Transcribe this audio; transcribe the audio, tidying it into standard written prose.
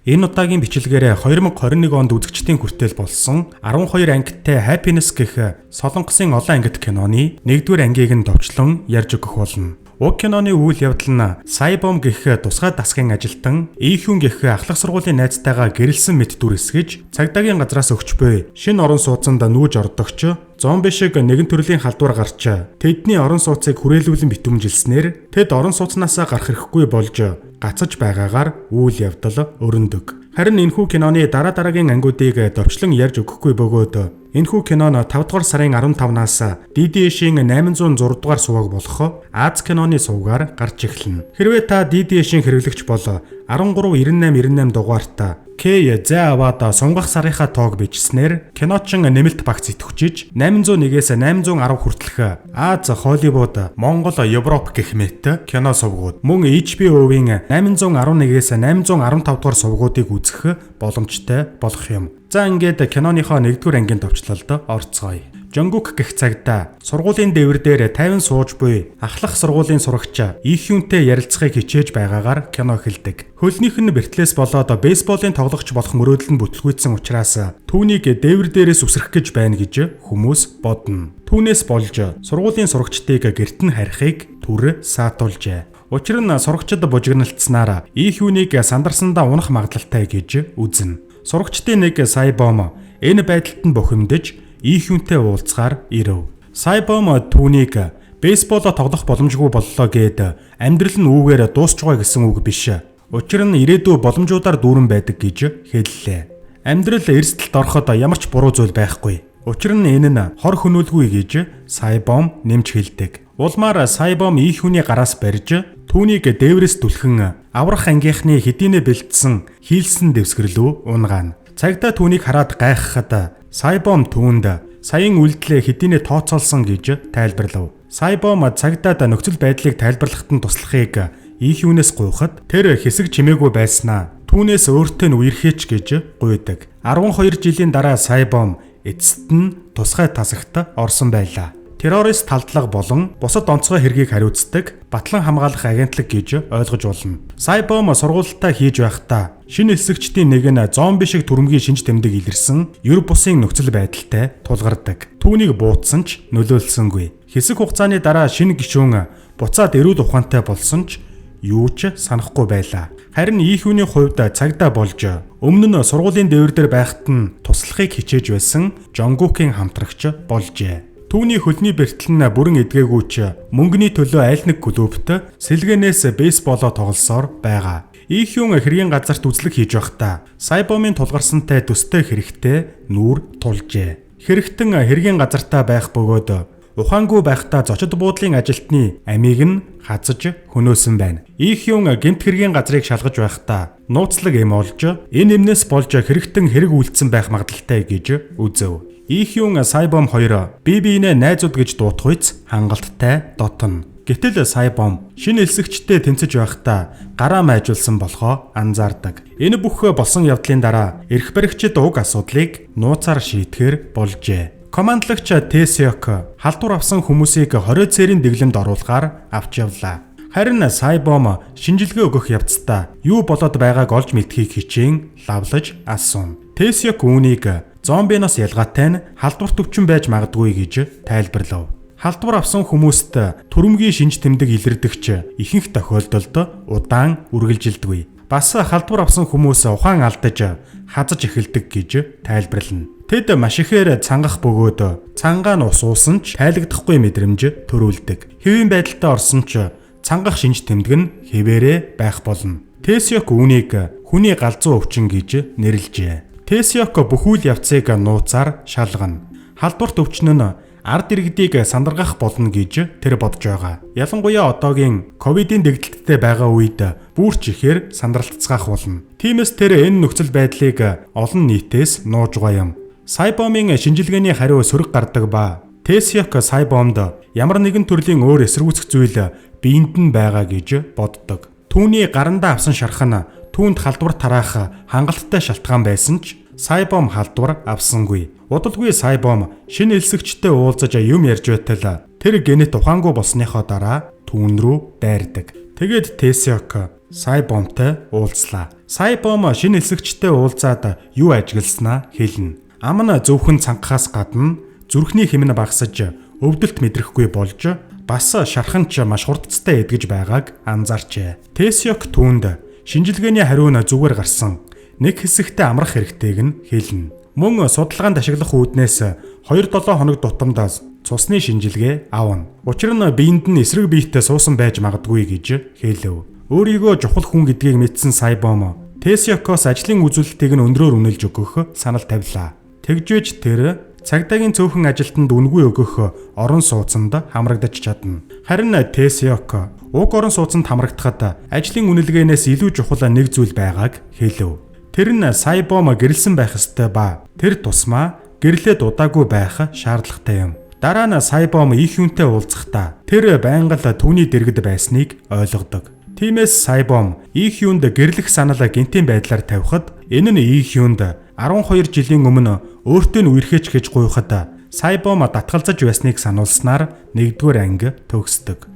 Энэ удаагийн бичлэгээрээ 2021 онд үзэгчдийн хүртэл болсон 12 ангитай Happiness гэх Солонгосын олон ангит киноны 1-р ангийг нь товчлон ярьж өгөх болно. Уг киноны үйл явдал нь Сайбом гэх тусгай дасгийн ажилтан Ихүн гэх ахлах сургуулийн найзтайгаа гэрэлсэн мэт дүр эсгэж цагдаагийн газраас өгч буй шинэ орон сууцанд нүүж ордогч зомби шиг нэгэн төрлийн халдвар гарч тэдний орон сууцыг хүрээлүүлэн битүүмжилснээр тэд орон сууцнаасаа гарах эрхгүй болж гацаж байгаагаар үйл явдал өрнөдөг. Харин энэхүү киноны дараа дараагийн ангиудыг товчлон ярьж өгөхгүй бөгөөд энэхүү кино нь 5 дугаар сарын 15-наас DDH-ийн 806 дугаар суваг болох Аз киноны сувгаар гарч эхэлнэ. Хэрвээ та DDH-ийн хэрэглэгч бол 1398 98 дугаарт К зай аваад сунгах сарынхаа тоог бичснээр киночин нэмэлт багц идэвхжиж 801-ээс 810 хүртэлх Аз, Холливуд, Монгол, Европ гэх мэт кино сувгууд мөн HBO-ийн 811-ээс 815 дугаар сувгуудыг үзэх боломжтой болох юм. За, ингээд киноныхоо 1-р ангийн товчлолд орцгоё. Жонгук гэх цагдаа сургуулийн дээвэр дээр 50 сууж буй ахлах сургуулийн сурагч Ихюнтэй ярилцахыг хичээж байгаагаар кино эхэлдэг. Хөлнийх нь бэртлээс болоод бейсболын тоглогч болох мөрөөдөл нь бүтлгүйцсэн учраас түүнийг дээвэр дээрээс үсрэх гэж байна гэж хүмүүс бодно. Түүнээс болж сургуулийн сурагчдыг гэрт нь харихыг түр саатуулжээ. Учир нь сурагчид бужигналтснаар Ихюнийг сандарсандаа унах магадлалтай гэж үзнэ. Сурагчдын нэг Сайбом энэ байдалд нь бухимдаж Ихюнтэй уулзахаар ирэв. Сайбом түүнийг бейсболоо тоглох боломжгүй боллоо гээд амьдрал нь үүгээр дуусч байгаа гэсэн үг биш. Учир нь ирээдүй боломжуудаар дүүрэн байдаг гэж хэллээ. Амьдрал эрсдэлд ороход ямар ч буруу зүйл байхгүй. Учир нь энэ нь хор хөнөөлгүй гэж Сайбом нэмж хэлдэг. Улмаар Сайбом Ихюний гараас барьж түүнийг дээврээс түлхэн аврах ангийнхны хэдийнэ бэлдсэн хийлсэн дэвсгэр лүү унгаана. Цагдаа түүнийг хараад гайхахад Сайбом түүнд саяын үйлдэлээ хэдийнэ тооцоолсон гэж тайлбарлав. Сайбом цагдаад нөхцөл байдлыг тайлбарлахад нь туслахыг Ихюнээс гуйхад тэр хэсэг чимээгүй байснаа түүнээс өөртөө нь үерхээч гэж гуйдаг. 12 жилийн дараа Сайбом эцэст нь тусгай тасагт орсон байлаа. Террорист талдлага болон бусад онцгой хэргийг хариуцдаг батлан хамгаалах агентлаг гэж ойлгож болно. Сайбом сургуультаа хийж байхдаа шинэ элсэгчдийн нэг нь зомби шиг түрэмгий шинж тэмдэг илэрсэн ер бусын нөхцөл байдалтай тулгардаг. Түүнийг буутсан ч нөлөөлсөнгүй. Хэсэг хугацааны дараа шинэ гишүүн буцаад эрүүл ухаантай болсон ч юу ч санахгүй байлаа. Харин Ихүний хувьд цагдаа болж өмнө нь сургуулийн дээвэр дээр байхад нь туслахыг хичээж байсан Жонгукийн хамтрагч болжээ. Түүний хөлний бэртэл нь бүрэн эдгээгүй ч мөнгөний төлөө аль нэг клубт сэлгэнээс бейсболоо тоглосоор байгаа. Ихюн хэргийн газарт үзлэг хийж байхдаа Сайбомын тулгарсантай төстэй хэрэгтэй нүүр тулжээ. Хэрэгтэн хэргийн газартаа байх бөгөөд ухаангүй байхдаа зочид буудлын ажилтны амийг нь хазаж хөнөөсөн байна. Ихюн гэмт хэргийн газрыг шалгаж байхдаа нууцлаг эм олж энэ эмнээс болж хэрэгтэн хэрэг үйлдсэн байх магадлалтай гэж үзэв. Ихюн Сайбом хоёр бие биенээ найзууд гэж дуутахуйц хангалттай дотно. Гэтэл Сайбом шинэ элсэгчтэй тэмцэж байхдаа гараа майжуулсан болохоо анзаардаг. Энэ бүх болсон явдлын дараа эрх баригчид уг асуудлыг нууцаар шийдэхээр болжээ. Командлагч Тэсёк халдвар авсан хүмүүсийг 20 цэрийн дэглэмд оруулахаар авч явлаа. Харин Сайбом шинжилгээ өгөх явцдаа юу болоод байгааг олж мэдхийг хичээн лавлаж асууна. Тэсёк үүнийг зомбиноос ялгаатай нь халдварт өвчин байж магадгүй гэж тайлбарлав. Халдвар авсан хүмүүст түрэмгий шинж тэмдэг илэрдэгч ихэнх тохиолдолд удаан үргэлжилдэггүй. Бас халдвар авсан хүмүүс ухаан алдаж хазаж эхэлдэг гэж тайлбарлана. Тэд маш ихээр цангах бөгөөд цангаа нь ус уусан ч тайлагдахгүй мэдрэмж төрүүлдэг. Хэвийн байдалтай орсон ч цангах шинж тэмдэг нь хэвээрээ байх болно. Тэсёк үүнийг хүний галзуу өвчин гэж нэрлэжээ. Тэсёк бүх үйл явцыг нууцаар шалгана. Халдварт өвчин нь ард иргэдийг сандаргах болно гэж тэр бодож байгаа. Ялангуяа одоогийн ковидын дэгдэлттэй байгаа үед бүрч ихээр сандралтцгаах болно. Тиймээс тэр энэ нөхцөл байдлыг олон нийтээс нууж байгаа юм. Сайбомын шинжилгээний хариу сөрөг гардаг ба Тэсёк Сайбомд ямар нэгэн төрлийн өөр эсэргүүцэх зүйл биед нь байгаа гэж боддог. Түүний гарандаа авсан шарх нь түүнд халдвар тараах хангалттай шалтгаан байсан ч Сайбом халдвар авсангүй. Удалгүй Сайбом шинэ элсэгчтэй уулзаж юм ярьж байтал тэр гэнэт ухаангүй болсныхоо дараа түүн рүү дайрдаг. Тэгээд Тэсёк Сайбомтой уулзлаа. Сайбом шинэ элсэгчтэй уулзаад юу ажигласнаа хэлнэ. Ам нь зөвхөн цангахаас гадна зүрхний хэмнэ багасаж өвдөлт мэдрэхгүй болж бас шарханч маш хурдцтай эдгэж байгааг анзаарчээ. Тэсёк түүнд шинжилгээний хариу нь зүгээр гарсан. Нэг хэсэгтээ амрах хэрэгтэйг нь хэлнэ. Мөн судалгаанд ашиглах үүднээс 2-7 хоног тутамд цусны шинжилгээ авна. Учир нь биед нь эсрэг биетэй суусан байж магадгүй гэж хэлэв. Өөрийгөө чухал хүн гэдгийг мэдсэн Сайбом Тэсёкоос ажлын үзүүлэлтийг нь өндрөөр үнэлж өгөх санал тавилаа. Тэгжвэж тэр цагдаагийн цөөхөн ажилтнанд үнэгүй өгөх орон сууцнд хамрагдаж чадна. Харин Тэсёк уг орон сууцнд хамрагдахад ажлын үнэлгээнээс илүү чухал нэг зүйл байгааг хэлэв. Тэр нь Сайбом гэрлэсэн байх ёстой ба тэр тусмаа гэрлээд удаагүй байх шаардлагатай юм. Дараа нь Сайбом Ихюнтэй уулзахдаа тэр байнга л түүний дэргэд байсныг ойлгодог. Тиймээс Сайбом Ихюнд гэрлэх саналаа гэнтийн байдлаар тавихад энэ нь Ихюнд 12 жилийн өмнө өөртөө нь үерхээч гэж гуйхад Сайбом татгалзаж байсныг сануулснаар 1-р анги төгсдөг.